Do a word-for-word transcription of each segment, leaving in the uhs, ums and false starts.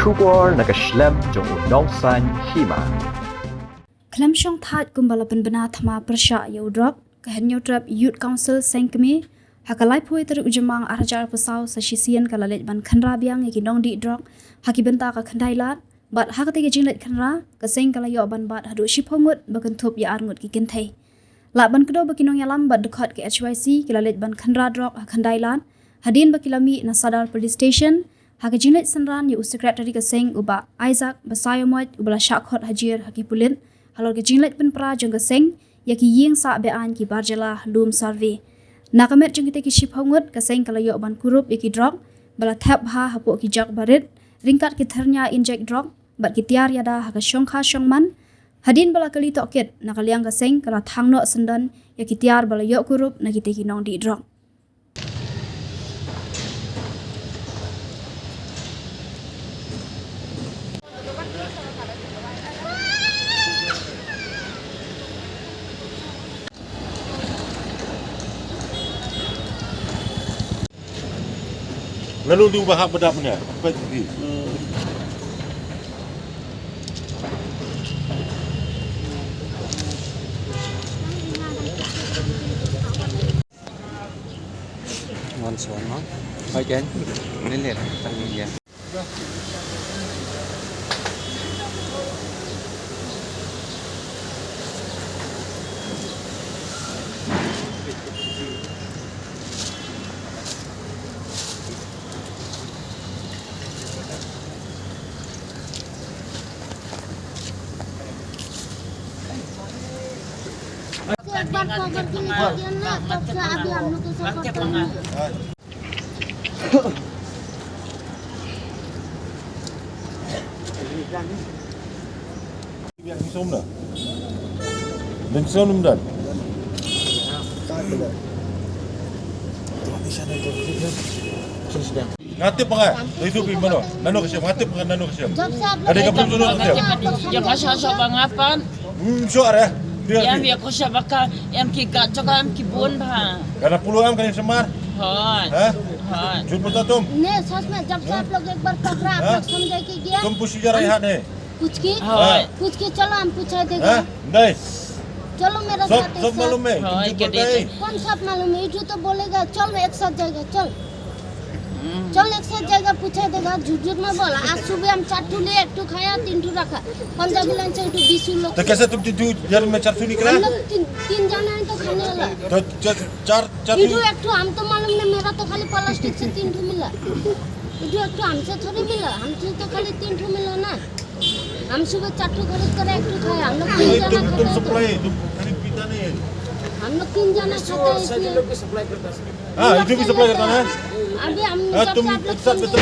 Khubor na ka shlem jong u nongsan hima. Khlem shong thait kumba la pynbna thma pyrshah ïa u drok, ka Hynñiewtrep Youth Council Seng Kmie, ha ka laiphew tarik u Jymmang arhajar arphew saw sa shisien ka la leit ban khynra biang ïa ki nongdih drok ha ki bynta ka khyndai lad, bad ha katei ka jingleit khynra, ka seng ka la ïoh ban bat haduh shiphew ngut ba kynthup ïa ar ngut ki kynthei. Lah ban kdew ba ki nongïalam bad dkhot ka H Y C ki la leit ban khynra drok ha khyndai lad, hadien ba ki la mih na Sadar Police Station, ha ka jingleit synran ïa u Secretary ka seng u Bah Isaac Basaiawmoit uba la shah khot hajier ha ki pulit, halor ka jingleit pynpra jong ka seng ïa ki ïing sah be-aiñ ki bar jylla ha lum survey. Na ka met jong kitei ki shiphew ngut, ka seng ka la ïoh ban kurup ïa ki drok ba la thep bha hapoh ki jug barit, ryngkat ki thyrnia injek drok bad ki tiar ïada ha ka shongkha shongman, hadien ba la kylli tohkit, na ka liang ka seng ka la thang noh syndon ïa ki tiar ba la ïoh kurup na kitei ki nongdih drok. Lalu diubah hak bedap nya. Apa jadi? One seven, no? Again, ini lihat, tadi dia. एक बार पकड़ के लेके गया ना, तब से अभी हम लोग के साथ करता नहीं है। Biang ni som dah. Dan som dah. Ngatip ba nga. Dari supi mano? Nano ka shem? Ngatip ba nga nano ka shem? Jab se aap log Ada ka pun nano ka shem? Jab ka shem, shem ba nga pan. Hmm, sure eh. Biar Em, biar. Em ko shem ba ka, em ki gat jaka, em ki bun ba. Kana pulu am kana shamar? Hoi. Ha? Hoi. Jhut bata tum. नहीं, सच में, जब से आप लोग एक बार पकड़ा, आप हाँ? लोग समझा के गया। तुम पूछ जरा हम यहाँ नहीं। पूछ के? हाँ। पूछ के चलो, हम पूछा देगा। हाँ? नहीं। चलो मेरे सब, साथ एक सब साथ। मालूम है। हाँ, तुम ये झूठ बोलता है। कह देते। कौन सब मालूम है? ये झूठ तो बोलेगा। चल, मैं एक साथ जाएगा, चल। हम्म। चल, एक साथ जाएगा, पूछा देगा। झूठ झूठ मत बोल। आज सुबह हम चार ठू लिए, एक ठू खाया, तीन ठू रखा। पंजाबी लाइन से एक ठू बीस लोग। तो कैसे तुम तीन ठू यार में चार ठू निकला? हम लोग तीन, तीन जना है तो खाने वाला। तो चार, चार, चार ये ठू जो एक ठू हम तो मालूम नहीं, मेरा तो खाली प्लास्टिक से तीन ठू मिला। ये जो एक ठू हमसे थोड़ी मिला, हमसे तो खाली तीन ठू मिला ना। हम सुबह चार ठू खरीद कर एक ठू खाए, हम लोग तीन नहीं, जना तुम, तुम खाते हैं तो। सप्लाई, तुम खाली पीता नहीं है। हम लोग तीन जना खाते हैं इसलिए। हाँ, इधर भी सप्लाई करता है। अभी हम हाँ, जब तुम से आप लोग एक साथ समझे, में तुम,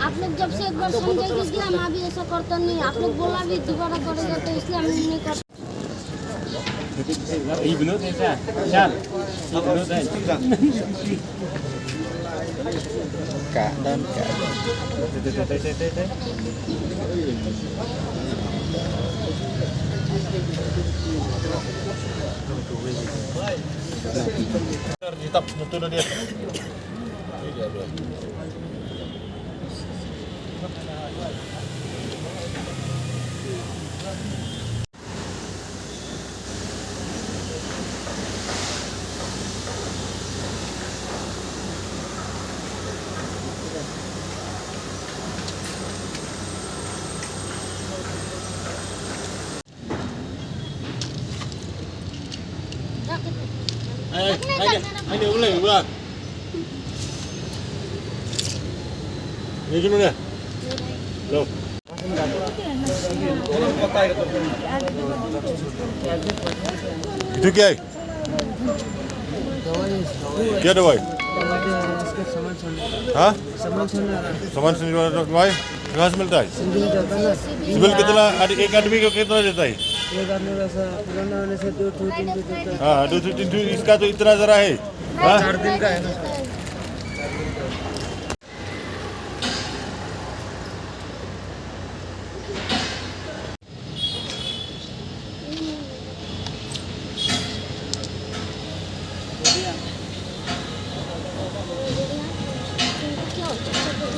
आप लोग जब से एक बार समझे कि हम अभी ऐसा करता नहीं, आप लोग बोला भी दोबारा करेगा तो इसलिए हम नहीं करते। Ibnu Tesa, Shal. Ibnu Tesa. Ka dan ka. Tetap betul dia. Hai, hai, hai, hai, ulai, ulai. Ini gimana? Lo. Itu क्या है? क्या दवाई? हाँ? सामान सुनने वाला दवाई कहाँ से मिलता है? सिविल कितना आद-, एक आदमी को कितना देता है? एक आदमी का सर, पुराना होने से दो ठो, तीन ठो देता है। हाँ, दो ठो, तीन ठो, इसका तो इतना जरा है। हाँ? चार दिन का है ना सर?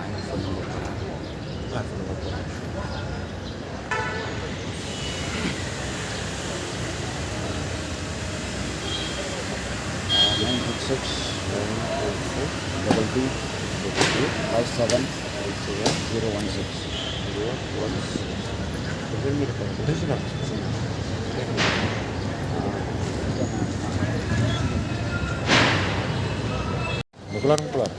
ai phone number para. Ah, phone number para. Ah, nine eight six, nine eight six, double two, double two, five seven eight zero, zero one six. Zero one six. Muklar, muklar.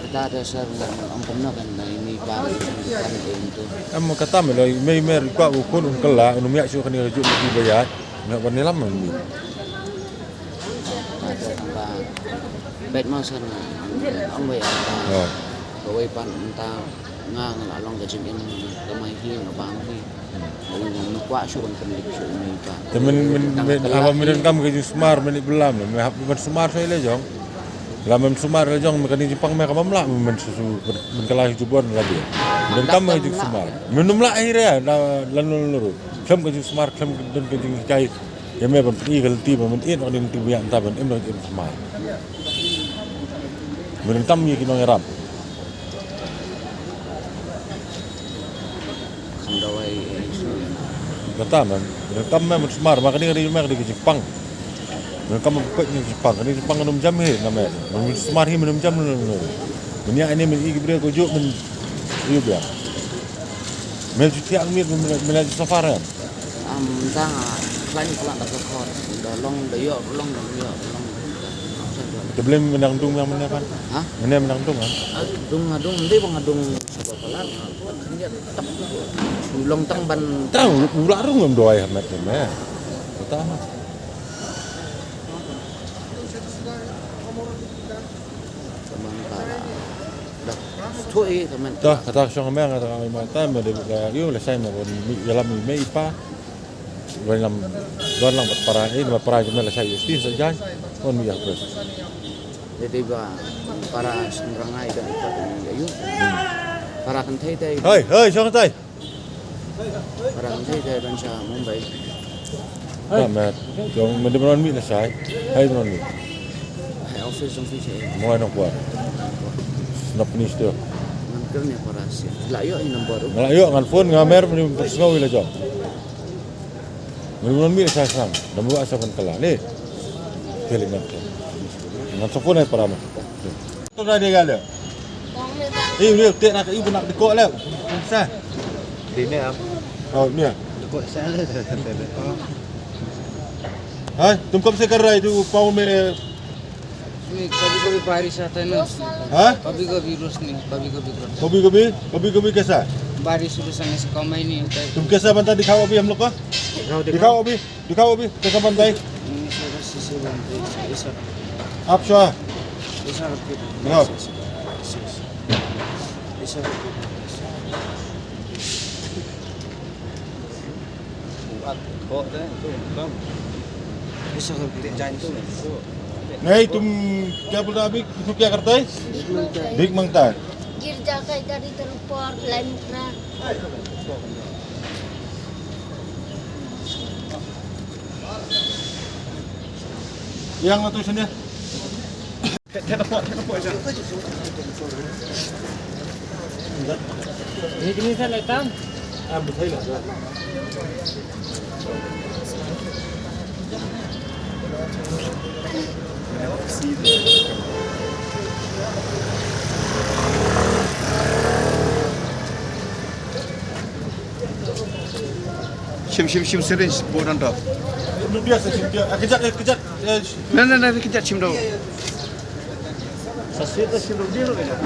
Kata da sir, ong kumno kan, na ini pa kan, em tu. Em kata me lo, me me ri pa u kun un kala, un miak shu kan ri ju di bayat. Me ban nilam me. Kata ba, bet ma sir, ong bayat. Oh. Kawai pan entah. Nga nga la long ka jingim ka mai hi nga bam hi. Nga nga kwah shu ban pynlip shu ïa i mei i pa. Te men men men haba men donkam ka jingsumar men i blam men hap men sumar sha i la jong. La men sumar la jong men kane jingpang me ka bam lah men su su men kala hi jubor la dia. Men donkam ka jingsumar. Men nym lah hi re la la nul nul. Khlem ka jingsumar khlem ka don ka jinghikai. Ïa me ban pyni ka lynti ba men ïeit na ka lynti ba ïa mynta ban im na ka lynti ba thymmai. Men donkam ïa ki nongïarap. Kham dawai, eh, kata men, men donkam me men sumar ma kane ka dei me ka dei ka jingpang. Men donkam me peit ïa ka jingpang, kane ka jingpang kan ym jam hi na me. Men sumar hi men ym jam na me. Men ïa ine men i ki briew ko juk men ïa biang. Men ju thiah miet men men ju safar kan. Am, tang, ah, khlaiñ khlaiñ da ka khot. Da long, da ïoh, long, da ïoh, long. Te blei me nang dung yang mane kan? Ha? Mane me nang dung kan? Ah, dung, ah, dung, ndei bang, ah, dung saba palat. Kan ïa tak. Long tang ban. Tang, u la rung em doi ha met em, eh. Kata. Teman para. Dah. Tuh, eh, teman. Dah, kata shong me nga ta ma ta me de ka yu la sai ma kon mi yalam mi me i pa. Wan lam, wan lam para, eh, ma para je me la sai sti sa jai. Kon mi ya pres. Jadi ba para sendrangai dan ayu. Para kan thai thai. Hei, hei, shong thai. Para kan thai thai ban sha Mumbai. Hai. Ka met. Jong men de bron mi na sai. Hai bron mi. Hai office jong si che. Mo nang kwah. Nop ni sto. Ngan ker ni para si. La ïoh ni number. La ïoh ngan phone nga mer men de sngew ila jong. Men de bron mi na sai sang. Number asa kan kala ni. Kali ngan. Ngan sa phone ai para ma. To na dia gale. Ih, ni te nak ibu nak dikok le. Sa. Di ni am. Oh, ni. Dikok sa le. Hai, तुम कब से कर रहा है तू पाँव में? नहीं, कभी-कभी बारिश आता है ना। हाँ? कभी-कभी रोशनी, कभी-कभी रोशनी। कभी-कभी, कभी-कभी कैसा? बारिश उरिश आने से कम ही नहीं होता है। तुम कैसा बनता दिखाओ अभी हम लोग को। दिखाओ, दिखाओ। दिखाओ अभी। दिखाओ अभी, कैसा बनता है? नहीं, सर, बस ऐसे बनते हैं, ऐसा। आप शो है? ऐसा करके बनते हैं, हाँ। ऐसे, ऐसे, ऐसे, ऐसे। ऐसा करके बनते हैं, ऐसे। ऐसा करके बनते हैं। नहीं, तुम क्या बोल रहा अभी? इसमें क्या करता है? भीख मांगता है। भीख मांगता है। गिरजा का इधर, इधर ऊपर, लाई मुकरा। Yang tu sini. Shim, shim, shim syringe, buh don to. Shim dia, shim dia. Ah, kejap, eh, kejap. Eh, sh- Na, na, na, kejap, shim do. Sa sweet, shim do, dia lo kejap.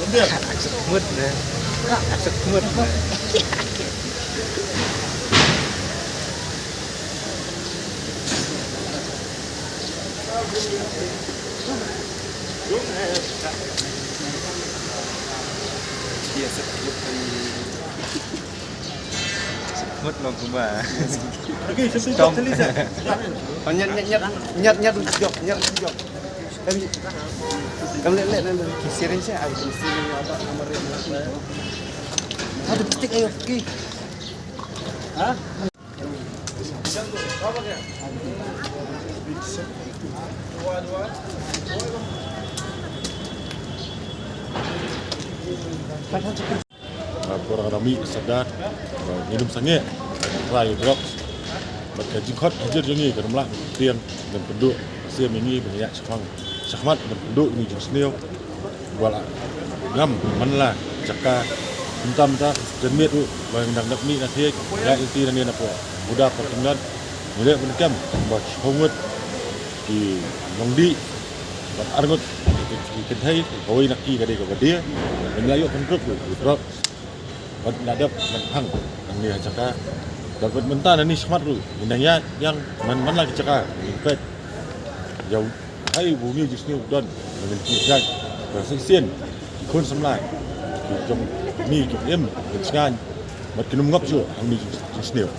Mut ne. Mut ne. Mut long kumba. Stop. Nyat, nyat, nyat, nyat, nyat, jok, nyat, jok. Kam, kam leh, leh, leh, leh. Ki siren sha, ai, ki siren ni apa, nomor dia. Satu detik, ayo, ki. Ha? Por nga mih sadar, ngin ym sangeh, trai drugs. Bad ka jingkhot hajar jong ngi ka ym lah tieng, ngan pynduh, sia mynta ngi ban ïa shakhmat, shakhmat ngan pynduh ïa ngi jingsniew. Ba la ngam man la jaka, mynta mynta ka miet ruh ba ngi dang dap mih na thied, ïa iti na ne na por. Buda por tyngnat, ngi leh ban kem ba shong ngut ki nongdih, bad ar ngut ki, ki, ki kynthei, kawei na ki ka dei kaba die, ban ïa ïoh pynrup ruh, ki drop. Bad la dep ban phang hangne ha jaka. Bad mynta na ne shakhmat ruh, ngi dang ïa, ïa man, man la ki jaka, ngi peit. Ïa u, hai u ngi jingsniew don, ngi ki jaka. Ba shisien ki khun samla, ki jong ngi ki im, ki sngewbha. Bad kin ym ngop shuh hangne jing, jingsniew.